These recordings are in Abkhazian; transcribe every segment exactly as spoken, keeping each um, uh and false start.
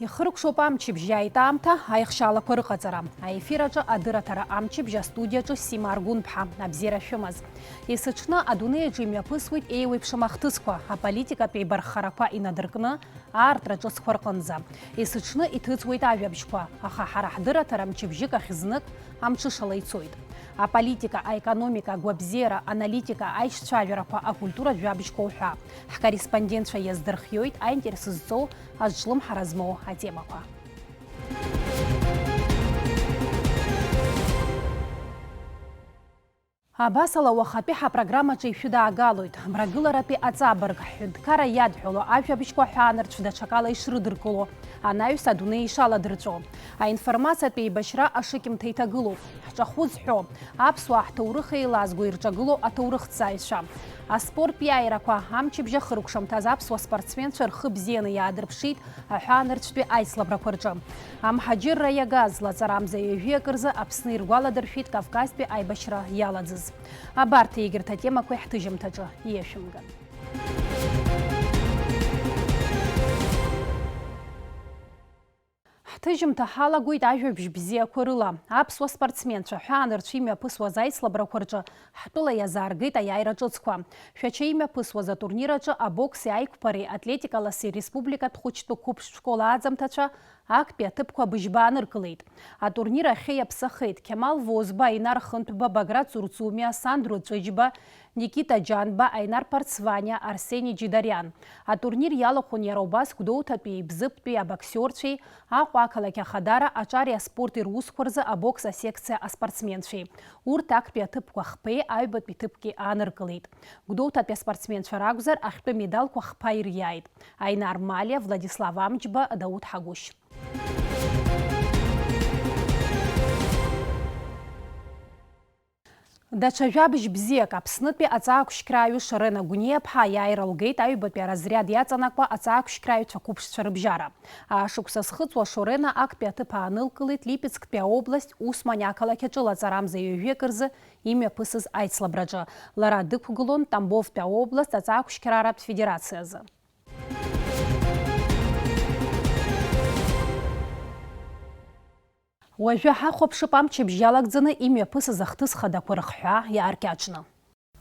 Ихыркәшоуп амчыбжь, иааит аамҭа аихшьаалақәа рыҟаҵара. Аефир аҿы адырраҭара амчыбжь, астудиаҿы Сима Аргәынԥҳа. Абзиара шәымаз. Есыҽны адунеи аҿы имҩаԥысуеит еиуеиԥшым ахҭысқәа, аполитикатә еибарххарақәа инадыркны, аартра ҿыцқәа рҟынӡа. Есыҽны иҭыҵуеит ажәабжьқәа, аха ҳара ҳдырраҭара мчыбжьык ахь знык амҽышала ицоит. Аполитика, аекономика, агәабзиара, аналитика, аишьцәажәарақәа, акультуратә жәабжьқәа уҳәа. Ҳкорреспондентцәа иаздырхиоит аинтерес зҵоу, азҿлымҳара змоу атемақәа. Абасала, уахатәи ҳапрограммаҿы ишәыдаагалоит. Мрагыларатәи аҵабырг, ҳҳәынҭқарра иадҳәало ажәабжьқәа аҳәаанырцә даҽакала ишрыдыркыло, анаҩс адунеи ишаладырҵәо. Аинформациатә еибашьра ашыкьымҭа иҭагылоуп. Ҳҿахәы зҳәо, аԥсуаа ҳҭоурых еилазго ирҿагылоу аҭоурыхҭҵааҩцәа. Аспорттә иааирақәа, амчыбжь ахыркәшамҭаз аԥсуа спортсменцәа рхы бзианы иаадырԥшит аҳәаанырцәтәи аицлабрақәа рҿы. Амҳаџьырра иагаз лаҵарамза ҩажәи акы рзы Аԥсны иргәаладыршәеит Кавказтәи аибашьра иалаӡыз. Абарҭ егьырҭ атемақәеи ҳҭыжьымҭаҿы иашәымган. Ҳҭыжьымҭа ҳалагоит ажәабжь бзиақәа рыла. Аԥсуа спортсменцәа ҳәаанырцә имҩаԥысуаз аицлабрақәа рҿы ҳтәыла иазааргеит аиааира ҿыцқәа. Шәача имҩаԥысуаз атурнир аҿы абокси аиқәԥареи атлетикаласи республикатә хәыҷтәы қәыԥш школ ааӡамҭацәа актәи аҭыԥқәа быжьба ааныркылеит. Атурнир ахьы иаԥсахеит Қьамал Возба, Инар Хынтәба, Баграт Цурцумиа, Сандро Ҵәыџьба, Никита Џьанба, Аинар Парцваниа, Арсени Џьидариан. Атурнир иалахәын иара убас Гәдоуҭатәи, Бзыԥтәи абоксиорцәеи, Аҟәа ақалақь Ахадара аҿари аспорти русқәа рзы абокс асекциа аспортсменцәеи. Урҭ актәи аҭыԥқәа хԥеи аҩбатәи ҭыԥки ааныркылеит. Гәдоуҭатәи аспортсменцәа ракәзар, ахьтәы медалқәа хԥа ириааит. Аинар Малиа, Владислав Амҷба, Дауҭ Ҳагәышь. Даҽа жәабжь бзиак, Аԥснытәи аҵаақәшьқьрааҩы Шорена Гәниаԥҳа аиааира лгеит аҩбатәи аразриад иаҵанакуа аҵаақәшьқьрааҩцәа қәыԥшцәа рыбжьара. Аашықәса зхыҵуа Шорена актәи аҭыԥ аанылкылеит Липецктәи аобласть Усмани ақалақь аҿы лаҵарамза ҩажәи акы рзы имҩаԥысыз аицлабраҿы. Лара дықәгылон Тамбовтәи аобласт аҵаақәшьқьрааратә федерациазы. Уажәы ҳахәаԥшып амчыбжь иалагӡаны имҩаԥысыз ахҭыс хадақәа рыхҳәаа иааркьаҿны.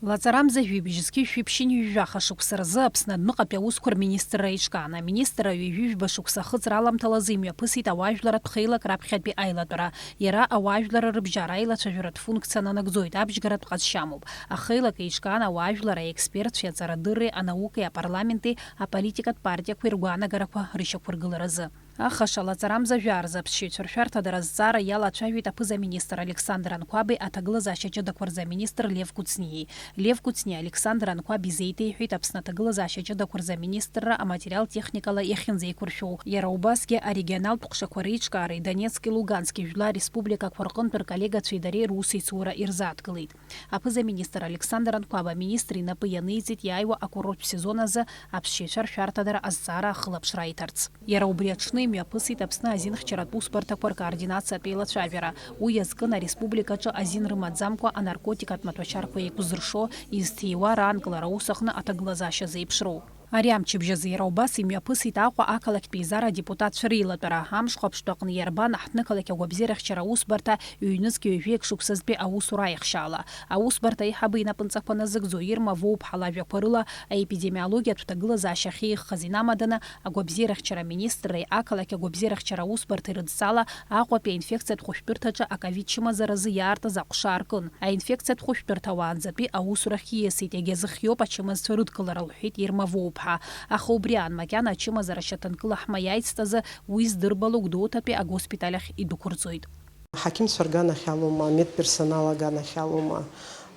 Лаҵарамза жәибжь зқьи шәиԥшьынҩажәи жәаха шықәса рзы Аԥсны адәныҟатәи аусқәа рминистрра еиҿкаан. Аминистрра ҩажәи жәба шықәса ахыҵра аламҭалазы имҩаԥысит ауаажәларратә хеилак раԥхьатәи аилатәара. Иара ауаажәларра рыбжьара аилацәажәаратә функциа нанагӡоит, абжьгаратә ҟазшьа амоуп. Ахеилак еиҿкаан ауаажәлар, аекспертцәеи аҵарадырреи, анаукеи, апарламенти аполитикатә партиақәеи ргәаанагарақәа рышьақәыргыларазы. Ахаша лаҵарамза жәаа рзы аԥсшьаҩцәа ршәарҭадара азҵаара иалацәажәеит аԥыза-министр Александр Анқәаби аҭагылазаашьа ҷыдақәа рзы аминистр Лев Кәыҵниеи. Лев Кәыҵниа Александр Анқәаб изеиҭеиҳәеит Аԥсны аҭагылазаашьа ҷыдақәа рзы аминистрра аматериал-техникала иахьынӡеиқәыршәоу. Иара убасгьы арегионалтә ҟәшақәа реиҿкаареи Донецки Лугански жәлар республикақәа рҟынтә рколлегацәеи дареи русеицура ирзааҭгылеит. Аԥыза-министр Александр Анқәаба аминистр инапы ианиҵеит иааиуа акурорттә сезон азы аԥсшьаҩцәа ршәарҭадара азҵаара ахылаԥшра аиҭарц. Иара убри аҽны имҩаԥысит Аԥсны азинхьчаратә усбарҭақәа ркоординациатә еилацәажәара. Уи иазкын ареспубликаҿы азин рымаӡамкәа анаркотикатә маҭәашьарқәа еиқәзыршо, изҭиуа раанкылара аус аҟны аҭагылазаашьа зеиԥшроу. Ари амчыбжь азы иара убас имҩаԥысит Аҟәа ақалақьтә еизара адепутатцәа реилатәара. Амш хәаԥштәы аҟны иарбан аҳҭнықалақь агәабзиарахьчара аусбарҭа ҩнызқь ҩажәи шықәсазтәи аусура аихшьаала. Аусбарҭа аиҳабы инапынҵақәа назыгӡо Ирма Воуԥҳа лажәақәа рыла, аепидемиологиатә ҭагылазаашьа ахьеиӷьхаз инамаданы, агәабзиарахьчара аминистрреи ақалақь агәабзиарахьчара аусбарҭеи рыдҵала Аҟәатәи аинфекциатә хәышәтәырҭаҿы аковид чымазаразы иаартыз аҟәша аартын. Аинфекциатә хәышәтәырҭа уаанӡатәи аусурахь ииасит, иагьазыхиоуп ачымазцәа рыдкылара, лҳәеит Ирма Воуԥҳа. Аха убри аан макьана ачымазара ашьаҭанкыла ҳмаиаицт азы уи здырбало Гәдоуҭатәи агоспиталь ахь идәықәырҵоит. Ҳақьымцәа рганахь алоума, амедперсонал аганахь алоума,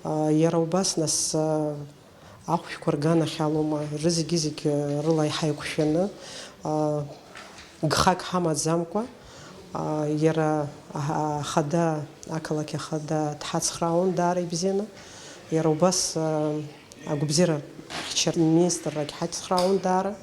а, иара убас нас, а, ахәшәқәа рганахь алоума, рызегьы-зегь, а, рыла иҳаиқәшәаны, а, гхак ҳамаӡамкәа, а, иара, а, ахада, ақалақь ахада дҳацхраауан даара ибзианы, иара убас, а, агәабзиарахьчара министррагь ҳацхраауан даара.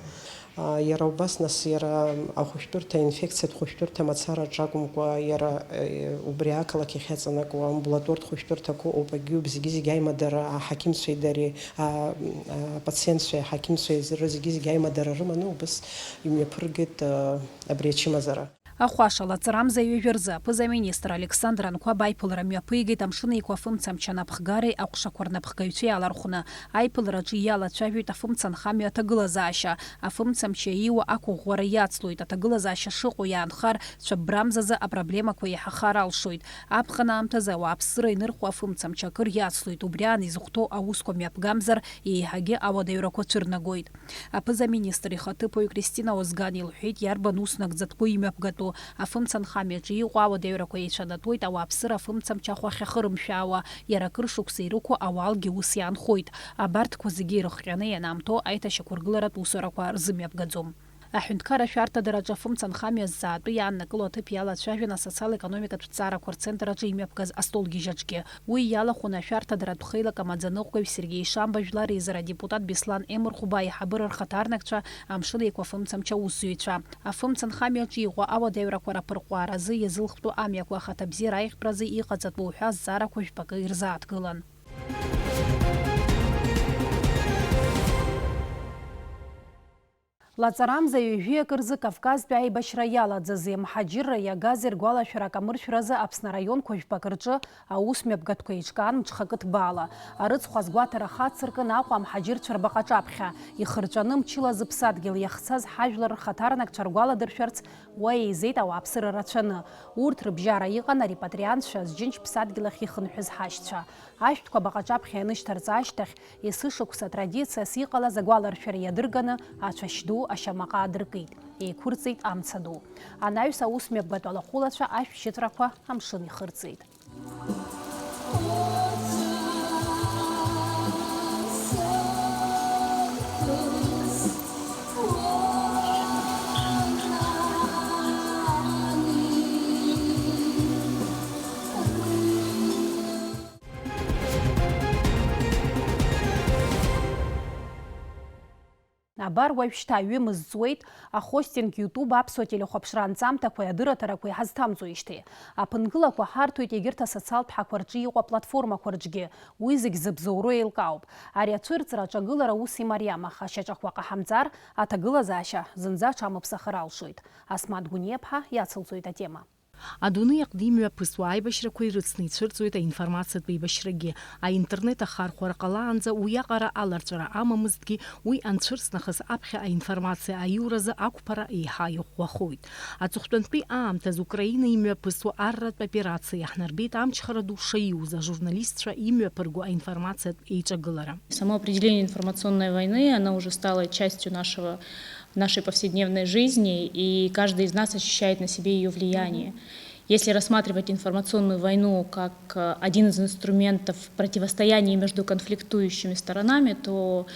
Иара убас, нас, иара ахәышәтәырҭа, аинфекциатә хәышәтәырҭа мацараҿ акәымкәа, иара, э, убри ақалақь иахьаҵанакуа амбулатортә хәышәтәырҭақәа ыҟоуп, акгьы ыҟоуп, зегьы-зегьы аимадара аҳақьымцәеи дареи, а, а, апациентцәеи аҳақьымцәеи рзы зегьы-зегьы аимадара рыманы убас имҩаԥыргеит, э, абри ачымазара. Ахәаша, лаҵарамза ҩажәа рзы аԥыза-министр Александр Анқәаб аиԥылара мҩаԥигеит Амшын Еиқәа афымцамч анапхгареи аҟәшақәа рнапхгаҩцәеи алархәны. Аиԥылараҿы иалацәажәеит афымцанхамҩа аҭагылазаашьа, афымцамч ииуа ақәыӷәӷәара иацлоит, аҭагылазаашьа шыҟоу иаанхар, цәаббрамзазы апроблемақәа иаҳахар алшоит. Аԥхын аамҭазы ауааԥсыра инырхуа афымцамч акыр иацлоит, убри аан изыхәҭоу аусқәа мҩаԥгамзар, еиҳагьы ауадаҩрақәа цәырнагоит. Аԥыза-министр ихаҭыԥуаҩ Кристина Озган илҳәеит, иарбан ус нагӡатәқәоу имҩаԥгатәу. Афымцанхамҩаҿы иҟоу ауадаҩрақәа еицәанатәуеит ауааԥсыра афымцамч ахә ахьахырымшәаауа, иара акыр шықәса ирықәу ауалгьы ус иаанхоит. Абарҭқәа зегьы ирыхҟьаны ианаамҭоу аиҭашьақәыргыларатә усурақәа рзымҩаԥгаӡом. Аҳәынҭқарра ашәарҭадараҿы афымцанхамҩа зҵаатәы иааннакыло аҭыԥ иалацәажәон асоциал-економикатә ҭҵаарақәа рцентр аҿы имҩаԥгаз астолгьежьаҿгьы. Уи иалахәын ашәарҭадаратә хеилак амаӡаныҟәгаҩ Сергеи Шамба, Жәлар Реизара адепутат Беслан Емырхәба, аиҳабыра рхаҭарнакцәа, Амшын Еиқәа афымцамч аусзуҩцәа. Афымцанхамҩаҿы иҟоу ауадаҩрақәа раԥырҟәааразы иазылхтәу амҩақәа ахаҭабзиара аиӷьтәразы иҟаҵатәу ҳәа азҵаарақәа жәпакы ирзааҭгылан. Лаҵарамза ҩажәи акы рзы Кавказтәи аибашьра иалаӡази, мҳаџьырра иагази ргәалашәара акамыршәразы Аԥсны араионқәа жәпак рҿы аусмҩаԥгатәқәа еиҿкаан мҽхакы ҭбаала. Арыцхә азгәаҭара хацыркын Аҟәа амҳаџьырцәа рбаҟа аҿаԥхьа, ихырҵәаны мчыла зыԥсадгьыл иахцаз ҳажәлар рхаҭарнакцәа ргәаладыршәарц уа еизеит ауааԥсыра рацәаны. Урҭ рыбжьара иҟан арепатриантцәа зџьынџь ԥсадгьыл ахь ихынҳәыз ҳашьцәа. Ашәҭқәа баҟа аҿаԥхьа ианышьҭарҵа ашьҭахь, есышықәса традициас иҟалаз агәаларшәара иадырганы, ацәашь ду ашьамаҟа аадыркит, еиқәырҵеит амца ду. Анаҩс аусмҩаԥгатә алахәылацәа ашәшьыҵәрақәа амшын ихырҵеит. Абар уажәшьҭа аҩымыз ҵуеит, ахостинг YouTube аԥсуа телехәаԥшра анҵамҭақәеи адырраҭарақәеи ҳазҭамҵуеижьҭеи. Аԥынгылақәа ҳарҭоит егьырҭ асоциалтә ҳақәа рҿы иҟоу аплатформақәа рҿгьы, уи зегь зыбзоуроу еилкаауп. Ари ацәырҵра аҿагылара ус имариам, аха шьаҿақәа ҟаҳамҵар, аҭагылазаашьа зынӡа аҽамыԥсахыр алшоит. Асмаҭ Гәыниаԥҳа иацылҵоит атема. Адунеи аҟны имҩаԥысуа аибашьрақәа ирыцны ицәырҵуеит аинформациатә еибашьрагьы. Аинтернет ахархәара ҟалаанӡа уиаҟара аларҵәара амамызҭгьы, уи анцәырҵ нахыс аԥхьа аинформациа аиуразы ақәԥара еиҳа иӷәӷәахоит. Аҵыхәтәантәи аамҭазы Украина имҩаԥысуа арратә операциа иаҳнарбеит амчхара ду шаиуз ажурналистцәа имҩаԥырго аинформациатә еиҿагылара. Само определение информационной войны, оно уже стало частью нашего нашей повседневной жизни, и каждый из нас ощущает на себе её влияние. Если рассматривать информационную войну как, э, один из инструментов противостояния между конфликтующими сторонами, то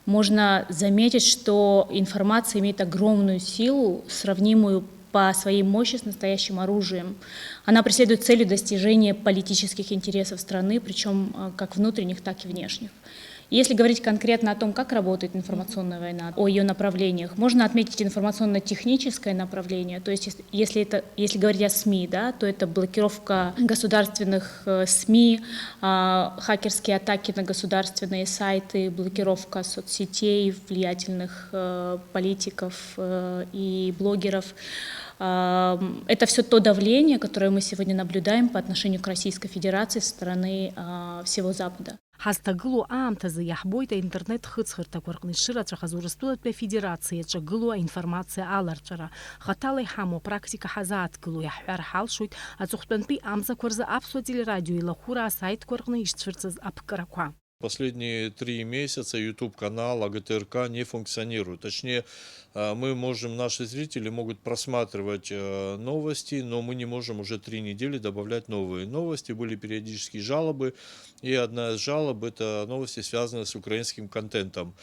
можно заметить, что информация имеет огромную силу, сравнимую по своей мощи с настоящим оружием. Она преследует целью достижения политических интересов страны, причём, э, как внутренних, так и внешних. Если говорить конкретно о том, как работает информационная война, о её направлениях, можно отметить информационно-техническое направление, то есть ес-, если это, если говорить о СМИ, да, то это блокировка государственных, э, СМИ, а, хакерские атаки на государственные сайты, блокировка соцсетей, влиятельных, э, политиков, э, и блогеров. Ам, это всё то давление, которое мы сегодня наблюдаем по отношению к Российской Федерации со стороны, а, всего Запада. Ҳазҭагылоу аамҭазы иаҳбоит аинтернет хыҵхырҭақәа рҟны ишырацәахаз Урыстәылатәи Афедерациа иаҿагылоу аинформациа аларҵәара. Хаҭала иҳамоу апрактика ҳазааҭгыло, иаҳҳәар ҳалшоит аҵыхәтәантәи амзақәа рзы аԥсуа телерадио илахәыра асаитқәа рҟны ишцәырҵыз аԥкрақәа. Последние три месяца YouTube-канал А Г Т Р К не функционирует. Точнее, а, мы можем, наши зрители могут просматривать, э, новости, но мы не можем уже три недели добавлять новые новости. Были периодические жалобы, и одна из жалоб — это новости, связанные с украинским контентом.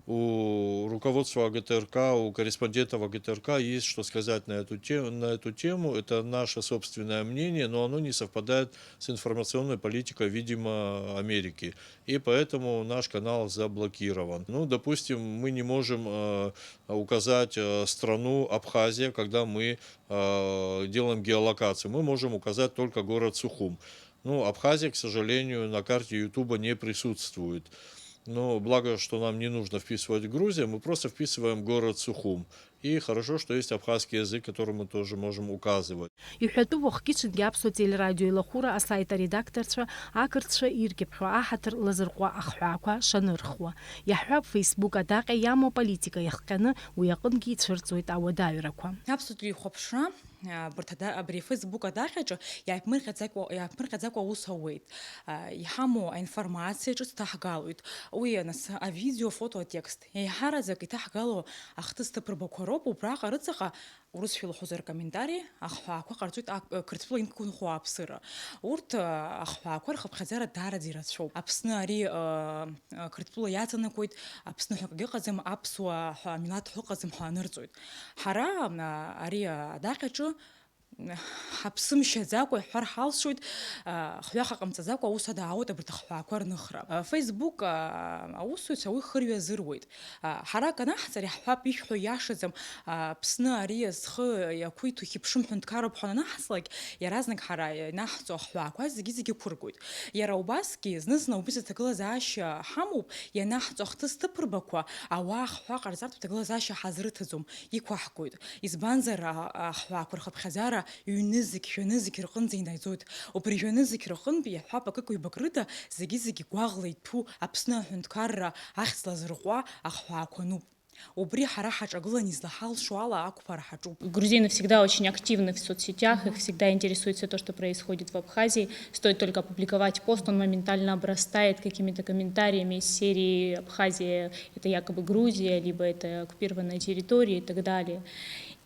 у руководства А Г Т Р К, у корреспондентов А Г Т Р К есть что сказать на эту те-, на эту тему. Это наше собственное мнение, но оно не совпадает с информационной политикой, видимо, Америки. И поэтому наш канал заблокирован. Ну, допустим, мы не можем, э, указать, э, страну Абхазия, когда мы, э, делаем геолокацию. Мы можем указать только город Сухум. Ну, Абхазия, к сожалению, на карте Ютуба не присутствует. Но благо, что нам не нужно вписывать Грузия, мы просто вписываем город Сухум. И хорошо, что есть абхазский язык, который мы тоже можем указывать. Иҳәатәуп, уахгьы-ҽынгьы Аԥсуа телерадио илахәыра асайт аредакторцәа ақырҭцәа иркьыԥхьу аҳаҭыр лазырҟәуа ахҳәаақәа шанырхуа. Иаҳҳәап, Facebook адаҟьа иамоу аполитика иахҟьаны уи аҟынгьы ицәырҵуеит ауадаҩрақәа. Аԥсуа телехәаԥшра, а, абарҭ ада-, абри Facebook адаҟьаҿы иааиԥмырҟьаӡакәа, иааиԥмырҟьаӡакәа аус ауеит. А, иҳамоу аинформациа ҿыц ҭаҳгалоит. Уи, нас, авидео, афото, атекст. Еиҳараӡак иҭаҳгало ахҭыс ҭыԥырбақәа роуп, убраҟа рыҵаҟа, урысшәа илҳәозар, акомментари, ахҳәаақәа ҟарҵоит ак-, Қырҭтәыла иқәынхо ауааԥсыра. Урҭ, а, ахҳәаақәа рхыԥхьаӡара даараӡа ирацәоуп. Аԥсны ари, а, а, Қырҭтәыла иаҵанакуеит, Аԥсны ҳәа акгьы ыҟаӡам, аԥсуаа ҳәа, милаҭ ҳәа ыҟаӡам ҳәа анырҵоит. Ҳара, а, ари, а, адаҟьаҿы ҳаԥсымшьаӡакәа иаҳҳәар ҳалшоит, а, хҩаха ҟамҵаӡакәа аус адаауеит абарҭ ахҳәаақәа рныхра. А, Facebook, а, аусзуҩцәа уи хырҩа азыруеит. А, ҳара акы анаҳҵар, иаҳҳәап, ишәҳәо иашаӡам, а, Аԥсны ари зхы иақәиҭу хьыԥшым ҳәынҭқарроуп ҳәа ананаҳҵлак, иаразнак ҳара ианаҳҵо ахҳәаақәа зегьы-зегьы ықәыргоит. Иара убасгьы, зны-зны убыс аҭагылазаашьа ҳамоуп, ианаҳҵо ахҭыс ҭыԥырбақәа, ауаа ахҳәаа ҟарҵартә аҭагылазаашьа ҳазрыҭаӡом, иқәаҳгоит. Избанзар, а-, ахҳәаақәа рхыԥхьаӡара ҩнызқь, жәанызқь рҟынӡа инаӡоит. Убри жәанызқь рҟынтә иаҳҳәап, акык-ҩбак рыда зегьы-зегьы гәаӷла иҭәу Аԥсны аҳәынҭқарра ахьӡ лазырҟәуа ахҳәаақәа ануп. Убри ҳара ҳаҿагыланы излаҳалшо ала ақәԥара ҳаҿуп. Грузины всегда очень активны в соцсетях, их всегда интересует всё то, что происходит в Абхазии. Стоит только опубликовать пост, он моментально обрастает какими-то комментариями из серии «Абхазия — это якобы Грузия», либо «Это оккупированная территория» и так далее.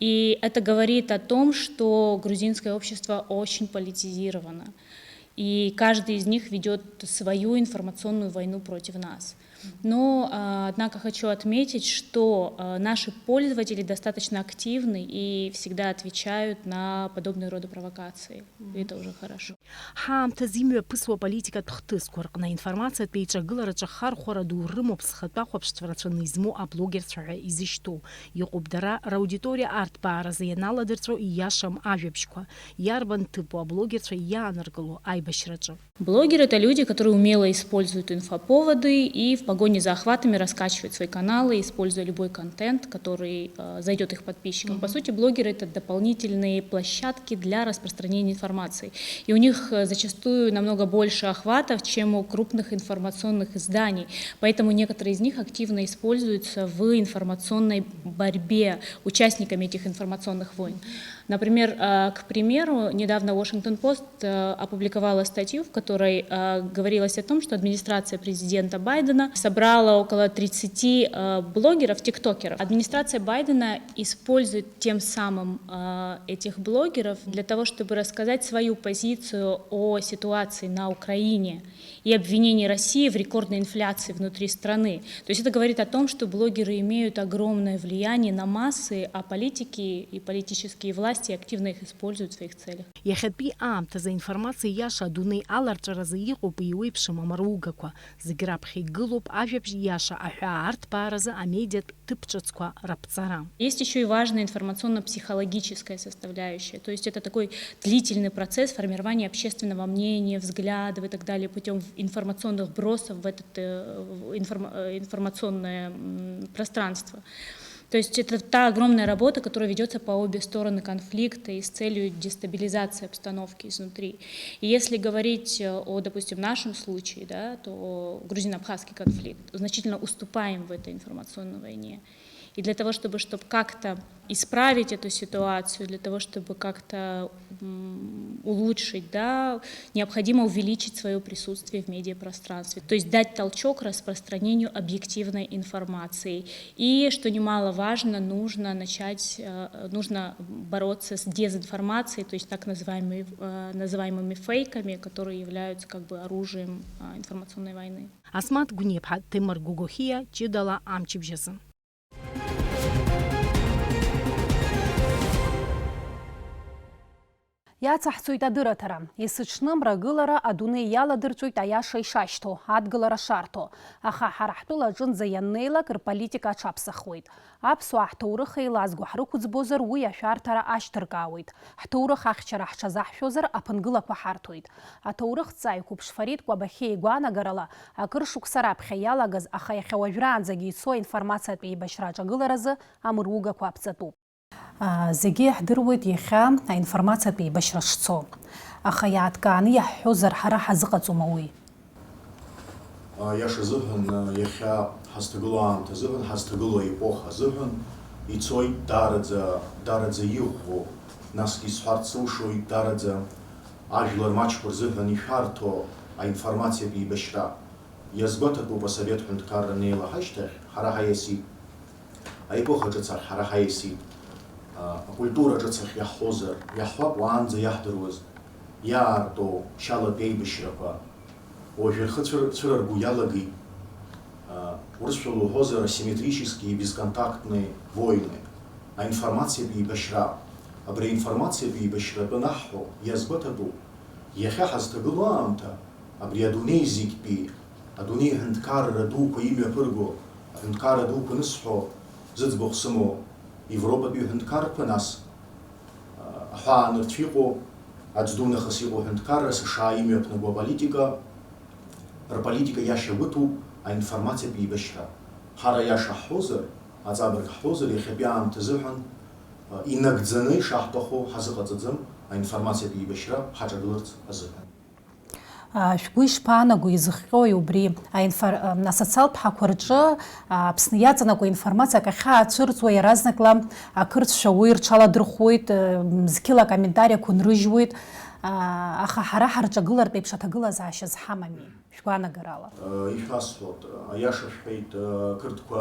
И это говорит о том, что грузинское общество очень политизировано. И каждый из них ведёт свою информационную войну против нас. Но, а, однако хочу отметить, что, а, наши пользователи достаточно активны и всегда отвечают на подобные рода провокации. И это уже хорошо. Ҳаамҭазы имҩаԥысуа аполитикатә хҭысқәа рҟны аинформациатә еиҿагылараҿы ахархәара ду рымоуп зхатәы ахәаԥшцәа рацәаны измоу аблогерцәа ҳәа изышьҭоу. Иҟоуп дара раудиториа арҭбааразы ианаладырҵәо ииашам ажәабжьқәа, иарбан ҭыԥу аблогерцәа иааныркыло аибашьраҿы. Блогеры — это люди, которые умело используют инфоповоды и в погоне за охватами раскачивают свои каналы, используя любой контент, который, э, зайдёт их подписчикам. По сути, блогеры — это дополнительные площадки для распространения информации. И у них, э, зачастую намного больше охватов, чем у крупных информационных изданий. Поэтому некоторые из них активно используются в информационной борьбе участниками этих информационных войн. Например, э, к примеру, недавно Washington Post, э, опубликовала статью, в которой, э, говорилось о том, что администрация президента Байдена собрала около тридцати, э, блогеров, тиктокеров. Администрация Байдена использует тем самым, э, этих блогеров для того, чтобы рассказать свою позицию о ситуации на Украине и обвинение России в рекордной инфляции внутри страны. То есть это говорит о том, что блогеры имеют огромное влияние на массы, а политики и политические власти активно их используют в своих целях. Иахьатәи аамҭазы аинформациа иаша адунеи аларҵәаразы иҟоуп еиуеиԥшым амаругақәа. Зегь раԥхьа игылоуп ажәабжь иаша аҳәаа арҭбааразы амедиатә ҭыԥ ҿыцқәа раԥҵара. Есть ещё и важная информационно-психологическая составляющая. То есть это такой длительный процесс формирования общественного мнения, взглядов и так далее путём в-, информационных бросов в этот, э, в информ-, э, информационное, м, пространство. То есть это та огромная работа, которая ведётся по обе стороны конфликта и с целью дестабилизации обстановки изнутри. И если говорить, э, о, допустим, нашем случае, да, то грузино-абхазский конфликт, значительно уступаем в этой информационной войне. И для того, чтобы, чтоб как-то исправить эту ситуацию, для того, чтобы как-то, м, улучшить, да, необходимо увеличить своё присутствие в медиапространстве, то есть дать толчок распространению объективной информации. И, что немаловажно, нужно начать, э, нужно бороться с дезинформацией, то есть так называемыми, э, называемыми фейками, которые являются как бы оружием, э, информационной войны. Асмаҭ Гәниаԥҳа, Ҭемыр Гогохиа, ҷыдала амчыбжь азы. Иацаҳҵоит адырраҭара. Есыҽны мрагылара адунеи иаладырҵәоит аиаша ишашьҭоу, адгылара шарҭо. Аха ҳара ҳтәыла аҿынӡа ианнеилак, рполитика аҽаԥсахуеит. Аԥсуаа ҳҭоурых еилазго ҳрықәӡбозар, уи ашәарҭара ашьҭыркаауеит. Ҳҭоурых ахьчара ҳҽазаҳшәозар, аԥынгылақәа ҳарҭоит. Аҭоурыхҭҵааҩ қәыԥш Фарид Кәабахьиа игәаанагарала, акыр шықәса раԥхьа иалагаз, аха иахьа уажәраанӡагьы ицо аинформациатә еибашьра аҿагыларазы амыругақәа аԥҵатәуп. Зегьы иаҳдыруеит иахьа аинформациатә еибашьра шцо. Аха иааҭкааны иаҳҳәозар, ҳара ҳазыҟаҵома уи? Иаша азыҳәан, иахьа ҳазҭагылоу аамҭа азыҳәан, ҳазҭагылоу аепоха азыҳәан ицоит даараӡа, даараӡа иӷәӷәоу, насгьы исҳәарц сылшоит, даараӡа ажәлар маҷқәа рзыҳәан ишәарҭоу аинформациатә еибашьра. Иазгәаҭатәуп, асовет ҳәынҭқарра неилаҳашьҭахь ҳара ҳаиасит. Аепоха ҿыц ахь ҳара ҳаиасит. А, акультура ҿыц ахь иаҳҳәозар, иаҳҳәап уаанӡа иаҳдыруаз, иаарту шьалатәи аибашьрақәа. Уажәы рхы цәыр-, цәырырго иалагеит. А, урысшәала уҳәозар, асимметрические бесконтактные войны. Аинформациатә еибашьра. Абри аинформациатә еибашьра атәы анаҳҳәо, иазгәаҭатәуп, иахьа ҳазҭагылоу аамҭа, абри адунеи зегьтәи, адунеи аҳәынҭқарра дуқәа имҩаԥырго, аҳәынҭқарра дуқәа анысҳәо, зыӡбахә сымоу Европатәи аҳәынҭқаррақәа, нас, аҳәаанырцә иҟоу, аӡә дунахыс иҟоу аҳәынҭқарра, США имҩаԥнаго аполитика, рполитика иашьагәыҭуп аинформациатә еибашьра. Ҳара аиаша ҳҳәозар, аҵабырг ҳҳәозар, иахьатәи аамҭа азыҳәан, инагӡаны ишаҳҭаху ҳазыҟаҵаӡам аинформациатә еибашьра ҳаҿагыларц азыҳәан. Шәгәы ишԥаанаго, изыхҟьои убри? Аинфор-, асоциалтә ҳақәа рҿы Аԥсны иаҵанакуа информациак ахьаацәырҵуа иаразнакла ақырҭцәа уи рҽаладырхәуеит, зқьыла акомментариақәа нрыжьуеит, аха ҳара ҳарҿагылартә еиԥш аҭагылазаашьа зҳамами, шәгәаанагарала? Ишәасҳәоит, аиаша шәҳәеит, қырҭқәа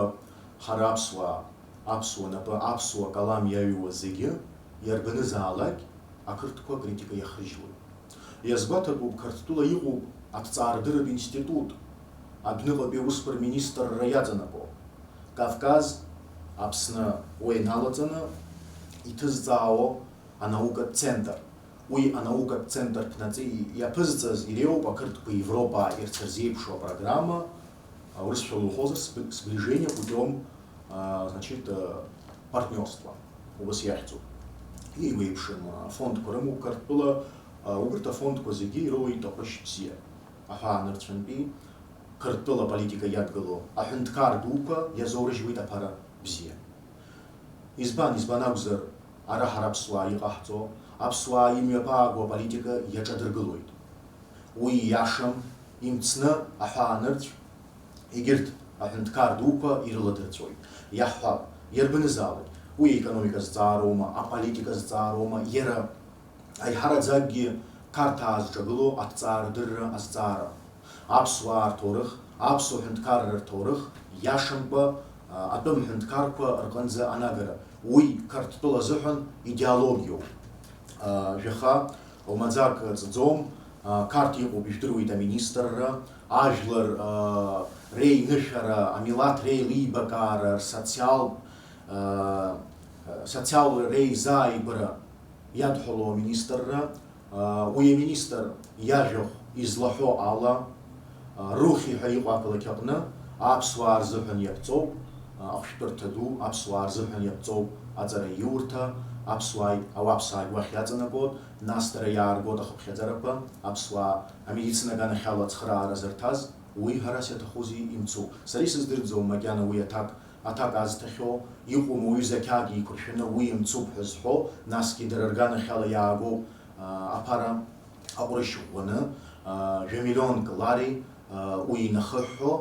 ҳара аԥсуаа, аԥсуа напы, аԥсуа калам иаҩуа зегьы, иарбанызаалак, ақырҭқәа акритика иахрыжьуеит. Иазгәаҭатәуп, Қырҭтәыла иҟоуп аҭҵаарадырратә институт, адәныҟатәи аусқәа рминистрра иаҵанакуа, Кавказ, Аԥсны, уи иналаҵаны иҭызҵаауа анаукатә центр. Уи анаукатә центр ԥнаҵы иаԥызҵаз иреиуоуп ақырҭқәа Европаа ирцырзеиԥшу апрограмма, урысшәала уҳәозар, сб-, сближение путём, а, значит, э, партнёрства, убас иахьӡуп. Еиуеиԥшым, а, афондқәа рымоуп Қырҭтәыла, а, убырҭ афондқәа зегьы ироуеит ахәышә бзиа. Аҳәаанырцәынтәи Қырҭтәыла аполитика иадгыло аҳәынҭқар дуқәа иазоурыжьуеит аԥара бзиа. Избан, избан акәзар, ара ҳара аԥсуаа иҟаҳҵо, аԥсуаа имҩаԥааго аполитика иаҿадыргылоит. Уи ииашам, имцны аҳәаанырцә егьырҭ аҳәынҭқар дуқәа ирыладырҵәоит. Иаҳҳәап, иарбанызаалак, уи аекономика зҵаароума, аполитика зҵаароума, иара аиҳараӡакгьы Қарҭаа зҿагылоу аҭҵаарадырра азҵаара. Аԥсуаа рҭоурых, аԥсуа ҳәынҭқарра рҭоурых иашамкәа, а, атәым ҳәынҭқарқәа рҟынӡа анагара. Уи Қырҭтәыла азыҳәан идеологиоуп. А, жәаха умаӡак ҵӡом, а, Қарҭ иҟоуп, ижәдыруеит, аминистрра, ажәлар, а, реинышәара, амилаҭ реилибакаара, рсоциал, а, социал реизааигәара иадҳәалоу аминистрра, а, уи аминистр иажәахә излаҳәо ала, а, Рухи ҳәа иҟоу ақалақь аҟны аԥсуаа рзыҳәан иаԥҵоуп, а, ахәшәтәырҭа ду аԥсуаа рзыҳәан иаԥҵоуп аҵараиурҭа, аԥсуааи ауаԥсааи уахь иаҵанакуеит, нас дара иааргоит ахыԥхьаӡарақәа, аԥсуаа амедицина аганахьала ацхыраара зырҭаз, уи ҳәарас иаҭахузеи имцуп. Сара исыздырӡом макьана уи аҭак аҭак азҭахьоу, иҟоума уҩыза ақьаад еиқәыршәаны уи имцуп ҳәа зҳәо, насгьы дара рганахьала иаагоуп, а, аԥара аҟәрышь ӷәӷәаны, а, жәамиллионк лари, а, уи инахыҳәҳәо,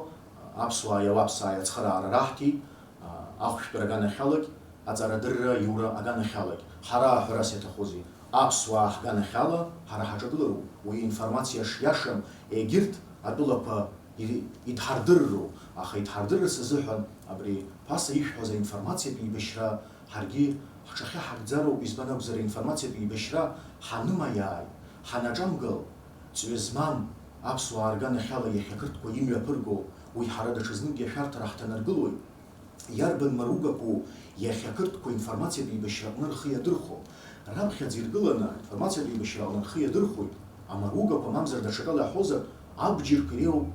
аԥсуааи ауаԥсааи ацхыраара раҳҭеит, а, ахәшәтәра аганахьалагь, аҵарадырра аиура аганахьалагь. Ҳара ҳәарас иаҭахузеи? Аԥсуаа ҳганахьала ҳара ҳаҿагылароуп, уи информациа шиашам егьырҭ атәылақәа ири-, идҳардырроуп, аха идҳардырырц азыҳәан абри ԥаса ишәҳәаз аинформациатә еибашьра ҳаргьы ҳҿахьы ҳагӡароуп, избан акәзар, аинформациатә еибашьра ҳанымаиааи, ҳанаҿамгыл, ҵҩа змам аԥсуаа рганахьала иахьа ақырҭқәа имҩаԥырго, уи ҳара даҽазныкгьы ашәарҭара ҳҭанаргылоит. Иарбан маругақәоу иахьа ақырҭқәа информациатә еибашьраҟны рхы иадырхәо? Раԥхьаӡа иргыланы аинформациатә еибашьраҟны рхы иадырхәоит, амаругақәа, мамзар даҽакала иаҳҳәозар, абџьарқәа иреиуоуп,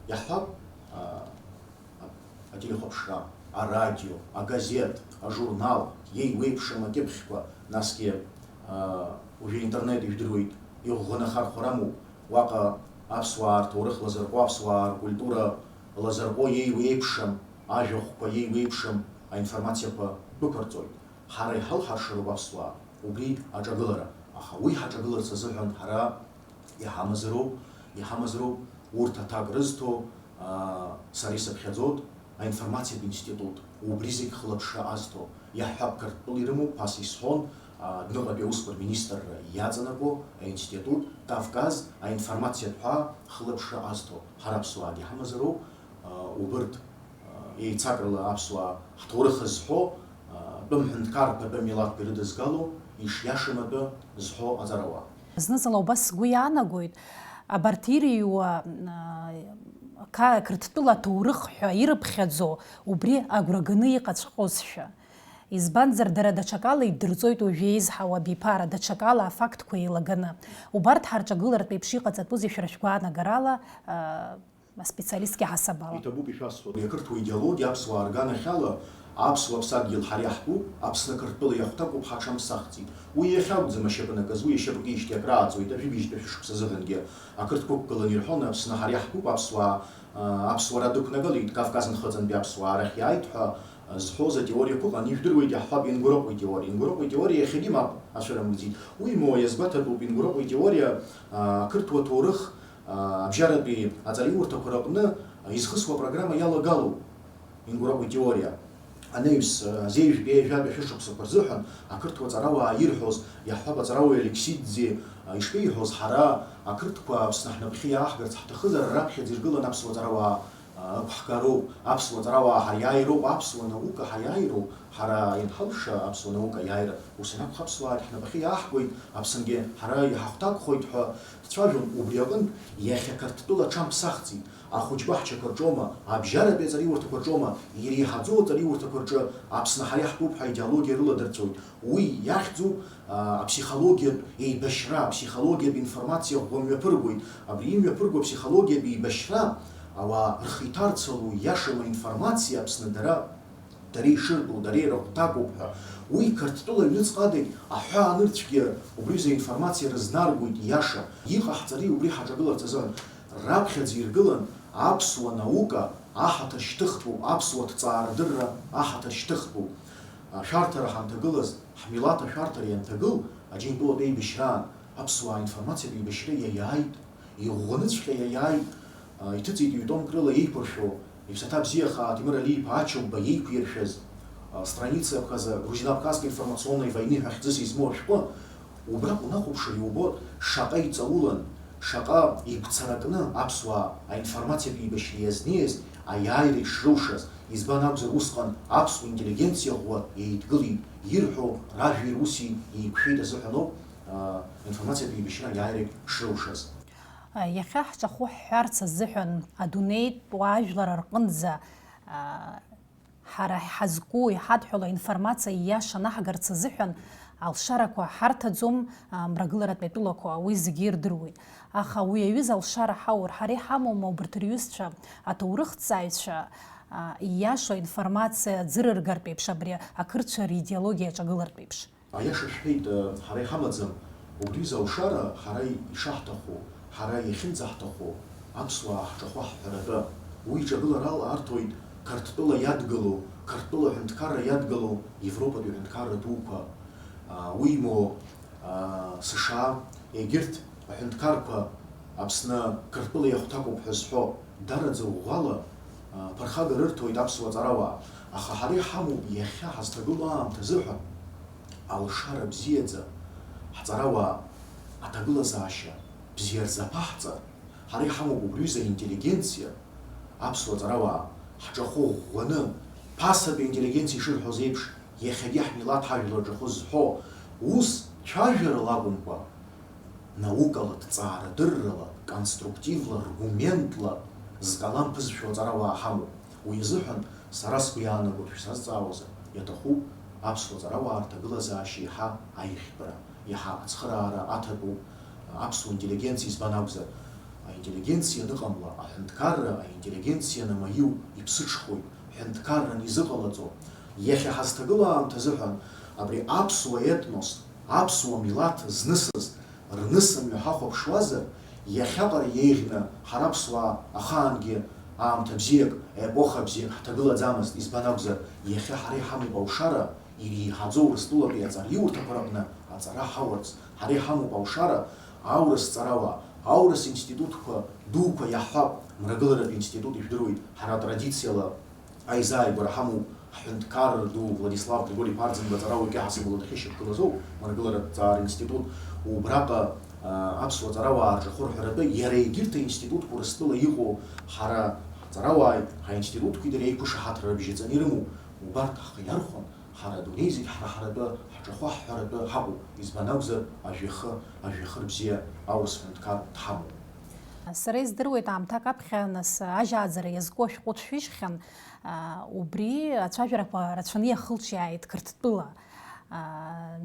иаҳҳәап, а, а, ателехәаԥшра, арадио, агазеҭ, ажурнал, иеиуеиԥшым акьыԥхьқәа, насгьы, а, уажәы аинтернет ижәдыруеит, иӷәӷәаны ахархәара амоуп, уаҟа аԥсуаа рҭоурых лазырҟәуа, аԥсуаа ркультура лазырҟәуа иеиуеиԥшым ажәахәқәа, иеиуеиԥшым аинформациақәа дәықәырҵоит. Ҳара иҳалҳаршароуп аԥсуаа убри аҿагылара, аха уи ҳаҿагыларц азыҳәан ҳара иҳамазароуп, иҳамазароуп урҭ аҭак рызҭо, аа, сара исыԥхьаӡоит аинформациатә институт, убри зегь хылаԥшра азҭо, иаҳҳәап, Қырҭтәыла ирымоуп, ԥаса исҳәон, аа, адәныҟатәи аусқәа рминистрра иаҵанакуа аинститут, Кавказ аинформациатә ҳәа хылаԥшра азҭо, ҳара аԥсуаагьы ҳамазароуп, аа, убырҭ, аа, еицакрала аԥсуаа ҳҭоурых зҳәо, аа, атәым ҳәынҭқарқәа, атәым милаҭқәа ирыдызгало, ишиашам атәы зҳәо аҵарауаа. Зны-зынла убас сгәы иаанагоит, абарҭ ирыҩуа, аа, қа-, Қырҭтәыла аҭоурых ҳәа ирыԥхьаӡо, убри агәра ганы иҟаҵәҟьозшәа. Избанзар, дара даҽакала иддырҵоит уажәы еизҳауа абиԥара, даҽакала афактқәа еилаганы. Убарҭ ҳарҿагылартә еиԥш иҟаҵатәузеи шәара шәгәаанагарала, аа, аспециалистгьы ҳасабала? Иҭабуп ишәасҳәо. Уи ақырҭуа идеологиа аԥсуаа рганахьала аԥсуа ԥсадгьыл ҳара иаҳтәуп, Аԥсны Қырҭтәыла иахәҭакуп, ҳаҽамԥсахӡеит. Уи иахьакәӡам ашьапы накыз, уи ашьапы кижьҭеи акрааҵуеит, ажәибжьтәи шәышықәса азыҳәангьы. Ақырҭқәа ықәгыланы ирҳәон, Аԥсны ҳара иаҳтәуп, аԥсуаа, аа, аԥсуара дықәнагалеит, Кавказ нхыҵынтәи аԥсуаа арахь иааит ҳәа, зҳәоз атеориақәа ыҟан, ижәдыруеит, иаҳҳәап, Ингурҟәи итеориа. Ингурҟәи итеориа иахьагьы мап ацәырамгӡеит. Уимоу, иазгәаҭатәуп, Ингурҟәи итеориа, аа, ақырҭуа ҭоурых, аа, абжьаратәи аҵараиурҭақәа рыҟны изхысуа апрограмма иалагалоуп Ингурҟәи итеориа. Анаҩс, аа, зеижәтәи жәаҩа шәышықәсақәа рзыҳәан ақырҭуа ҵарауаа ирҳәоз, иаҳҳәап, аҵарауаҩ Алексидзе, аа, ишԥеиҳәоз, ҳара ақырҭқәа Аԥсны ҳнапхьы иааҳгарц ҳҭахызар, раԥхьаӡа иргылан аԥсуа ҵарауаа ықәҳгароуп, аԥсуа ҵарауаа ҳариааироуп, аԥсуа наука ҳариааироуп, ҳара ианҳалша аԥсуа наука аиааира, ус анакәха, аԥсуаагьы ҳнапахьы иааҳгоит, Аԥсынгьы ҳара иҳахәҭакхоит ҳәа дцәажәон. Убри аҟынтә, иахьа Қырҭтәыла аҽамԥсахӡеит, ахәыҷбаҳчақәа рҿоума, абжьаратәи аҵараиурҭақәа рҿоума, иреиҳаӡоу аҵараиурҭақәа рҿы Аԥсны ҳара иаҳтәуп ҳәа аидеологиа рыладырҵоит. Уи иахьӡуп, аа, аԥсихологиатә еибашьра, аԥсихологиатә информациа ӷәӷәа мҩаԥыргоит. Абри имҩаԥырго аԥсихологиатә еибашьра ауаа рхы иҭарцало иашам аинформациа Аԥсны дара, дара ишыртәу, дара ирыхәҭакуп ҳәа. Уи Қырҭтәыла аҩныҵҟадагь аҳәаа анырцәгьа убри аҩыза аинформациа рызнаргоит иаша. Иҟаҳҵари убри ҳаҿагыларц азыҳәан? Раԥхьаӡа иргылан аԥсуа наука аҳаҭыр шьҭыхтәуп, аԥсуа ҭҵаарадырра аҳаҭыр шьҭыхтәуп. Ашәарҭара ҳанҭагылаз, ҳмилаҭ ашәарҭара ианҭагыл, Аџьынтәылатә еибашьраан аԥсуаа аинформациатә еибашьра иаиааит, иӷәӷәаныҵәҟьа иаиааит, а, иҭыҵит ҩ-томк рыла еиқәыршәо, иԥсаҭа бзиахаа Ҭемыр Алиԥа Ачыгәба еиқәиршәаз, а, страницақәа азы Грузино-Абхазской информационной войны ҳәа хьӡыс измоу ашәҟәы, убраҟ унахәаԥшыр иубоит, шаҟа иҵаулан, шаҟа игәцаракны аԥсуаа аинформациатә еибашьра иазнеиз аиааира ишрылшаз, избан акәзар, усҟан аԥсуа интеллигенциа ӷәӷәа еидгылеит, ирҳәо ражәеи руси еиқәшәеит азыҳәан ауп, аа, аинформациатә еибашьра аиааира шрылшаз. Иахьа ҳҿахәы ҳҳәарц азыҳәан адунеитә уаажәлар рҟынӡа, аа, ҳара иҳазку, иҳадҳәало аинформациа ииаша анаҳгарц азыҳәан алшарақәа ҳарҭаӡом, а, мрагыларатәи атәылақәа, уи зегьы ирдыруеит. Аха уи аҩыза алшара ҳаур, ҳара иҳамоума убарҭ рҩызцәа, аҭоурыхҭҵааҩцәа, а, ииашоу аинформациа ӡырыргартә еиԥш, абри ақырҭцәа ридеологиа аҿагылартә еиԥш? Аиаша шәҳәеит, ҳара иҳамаӡам убри изы алшара, ҳара ишаҳҭаху, ҳара иахьынӡаҳҭаху, аԥсуаа ҳҿахәы ҳҳәаратәы. Уи иҿагыларала арҭоит Қырҭтәыла иадгылоу, Қырҭтәыла аҳәынҭқарра иадгылоу Европатәи аҳәынҭқарра дуқәа, уимоу, США, егьырҭ аҳәынҭқарқәа Аԥсны Қырҭтәыла иахәҭакуп ҳәа зҳәо, дараӡа ӷәӷәала, а, ԥырхага рырҭоит аԥсуа ҵарауаа, аха ҳара иҳамоуп иахьа ҳазҭагылоу аамҭа азыҳәан алшара бзиаӡа, Ҳҵарауаа аҭагылазаашьа бзиа рзаԥаҳҵар, ҳара иҳамоуп убри аҩыза аинтеллигенциа, аԥсуа ҵарауаа, ҳҿахәы ӷәӷәаны, ԥасатәи аинтеллигенциа ишырҳәоз еиԥш, иахьагьы ҳмилаҭ ҳажәлар рҿахәы зҳәо, ус цәажәарала акәымкәа, наукала, ҭҵаарадыррала, конструктивла, ргументла зкалам ԥызшәо аҵарауаа ҳамоуп. Уи азыҳәан сара сгәы иаанагоит шәсазҵаауазар, иаҭахуп аԥсуа ҵарауаа рҭагылазаашьа еиҳа аихтәра, еиҳа ацхыраара аҭатәу аԥсуа интеллигенциа избан акәзар, аинтеллигенциа аныҟамла, аҳәынҭқарра аинтеллигенциа намаиу, иԥсыҽхоит, ҳәынҭқарран изыҟалаҵо. Иахьа ҳазҭагылоу аамҭазыҳәан абри аԥсуа етнос, аԥсуа милаҭ знысыз, рнысымҩа ҳахәаԥшуазар, иахьаҟара иеиӷьны ҳара аԥсуаа ахаангьы аамҭа бзиак, епоха бзиак ҳҭагылаӡамызт, избан акәзар, иахьа ҳара иҳамоуп алшара, иреиҳаӡоу Урыстәылатәи аҵараиурҭақәа рҟны аҵара ҳауарц, ҳара иҳамоуп алшара, аурыс ҵарауаа, аурыс институтқәа дуқәа иаҳҳәап, мрагыларатә институт ижәдыруеит, ҳара атрадициала Аизааигәара ҳамоуп ҳҳәынҭқарра ду Владислав Григори-иԥа Арӡынба аҵарауаҩ кьаҳас ибла дахьышьақәгылазоу, Мрагыларатә ҵаара институт, убраҟа, а, аԥсуа ҵарауаа рҿахәы рҳәаратәы, иара егьырҭ аинститутқәа Урыстәыла иҟоу ҳара ҳҵарауааи ҳаинститутқәеи дара еиқәышаҳаҭра рыбжьаҵаны ирымоу, убарҭ ҳхы иархәан, ҳара адунеи зегь ҳара ҳаратәы, ҳҿахәы ҳҳәаратәы ҳаҟоуп, избан акәзар, ажәҩахы, ажәҩахыр бзиа аурыс ҳәынҭқар дҳамоуп. Сара издыруеит, аамҭак аԥхьа нас ажьааӡара иазку ашәҟәы шәыжьхьан, аа, убри ацәажәарақәа рацәаны иахылҿиааит Қырҭтәыла. Аа,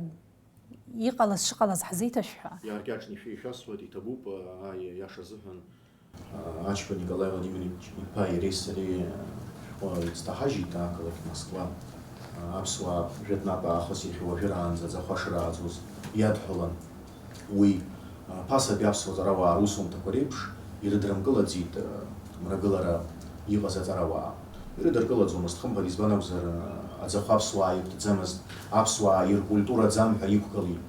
иҟалаз шыҟалаз ҳзеиҭашәҳәа. Иааркьаҿны ишәа-, ишәасҳәоит, иҭабуп, аа, иаша азыҳәан, аа, Ачба Николаи Владимирович иԥа иареи сареи, аа, шәҟәы ицҭаҳажьит ақалақь Москва, аа, аԥсуаа жәытәнатә аахыс иахьа уажәраанӡа аӡахәа шырааӡоз иадҳәалан. Уи, а, ԥасатәи аԥсуа ҵарауаа русумҭақәа реиԥш ирыдрымкылаӡеит, а, мрагылара иҟаз аҵарауаа. Ирыдыркылаӡомызт, хымԥада, избан акәзар, а, аӡахәа аԥсуаа ирҭӡамызт, аԥсуаа иркультураӡам ҳәа иқәгылеит.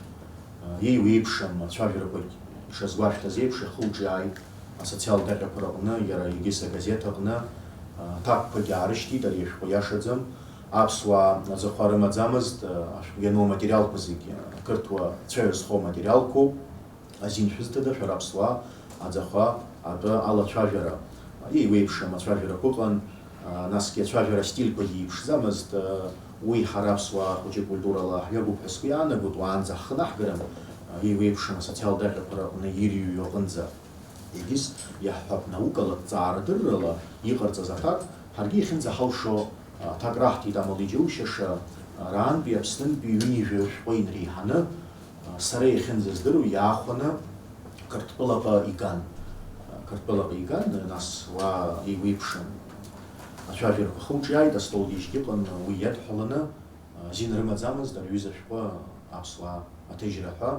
А, еиуеиԥшым ацәажәарақәагь ишазгәашәҭаз еиԥш, ихылҿиааит асоциалтә аҟьақәа рҟны, иара егьыс агазеҭ аҟны, а, аҭакқәагьы аарышьҭит, ари ашәҟәы иашаӡам. Аԥсуаа аӡахәа рымаӡамызт, ашәҟәы иану аматериалқәа зегьы, ақырҭуа цәаҩа зхоу аматериалқәоуп. Азин шәызҭада шәара аԥсуаа аӡахәа атәы алацәажәара? Еиуеиԥшым ацәажәарақәа ыҟан, насгьы ацәажәара стильқәагьы еиԥшӡамызт, уи ҳара аԥсуаа хәыҷык культурала ҳҩагәуп ҳәа сгәы иаанагоит, уаанӡа ҳхы наҳгарым, еиуеиԥшым асоциалтә аҟьақәа рҟны ирҩу аҟынӡа. Егьыс иаҳҳәап, наукала, ҭҵаарадыррала иҟарҵаз аҭак, ҳаргьы иахьынӡаҳалшо аҭак раҳҭеит, амала иџьоушьаша, араантәи Аԥснынтәи ҩынҩажәа шәҟәы инреиҳаны, сара иахьынӡаздыруа иаахәаны Қырҭтәылаҟа иган. Қырҭтәылаҟа иган, нас уа еиуеиԥшым ацәажәарақәа хылҿиааит, астолгьежьгьы ыҟан, уи иадҳәаланы, азин рымаӡамызт ари аҩыза ашәҟәы аԥсуаа аҭыжьра ҳәа.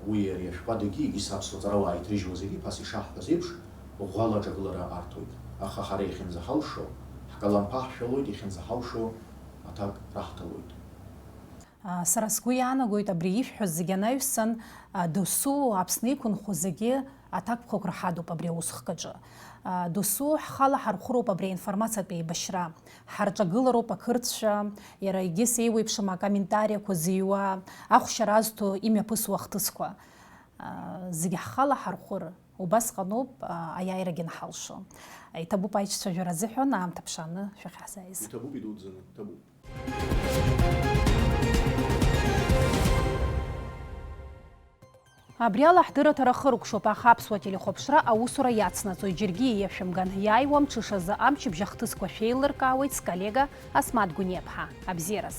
Уи ари ашәҟәадагьы, егьыс аԥсуа ҵарауаа иҭрыжьуа зегьы, ԥаса ишаҳҳәаз еиԥш, ӷәӷәала аҿагылара арҭоит. Аха ҳара иахьынӡаҳалшо, ҳкалам ԥаҳшәалоит, иахьынӡаҳалшо аҭак раҳҭалоит. Сара сгәы иаанагоит, абри ишәҳәаз зегьы анаҩсан, досу Аԥсны иқәынхо зегьы аҭакԥхықәра ҳадуп абри аусхк аҿы. Досу ҳхала ҳархәыроуп абри аинформациатә еибашьра. Ҳарҿагылароуп ақырҭцәа, иара егьыс еиуеиԥшым акомментариақәа зыҩуа, ахәшьара азҭо имҩаԥысуа ахҭысқәа. Зегьы ҳхала ҳархәыр, убасҟаноуп аиааирагьы анҳалшо. Иҭабуп аиҿцәажәара азыҳәан аамҭа ԥшааны шәахьаҳзааиз. Иҭабуп идуӡӡаны, иҭабуп. Абри ала ҳдырраҭара хыркәшоуп, аха Аԥсуа телехәаԥшра аусура иацнаҵоит, џьаргьы ииашәымган. Иааиуа мҽышазы амчыбжь ахҭысқәа шәеилыркаауеит сколлега Асмаҭ Гәыниаԥҳа. Абзиараз!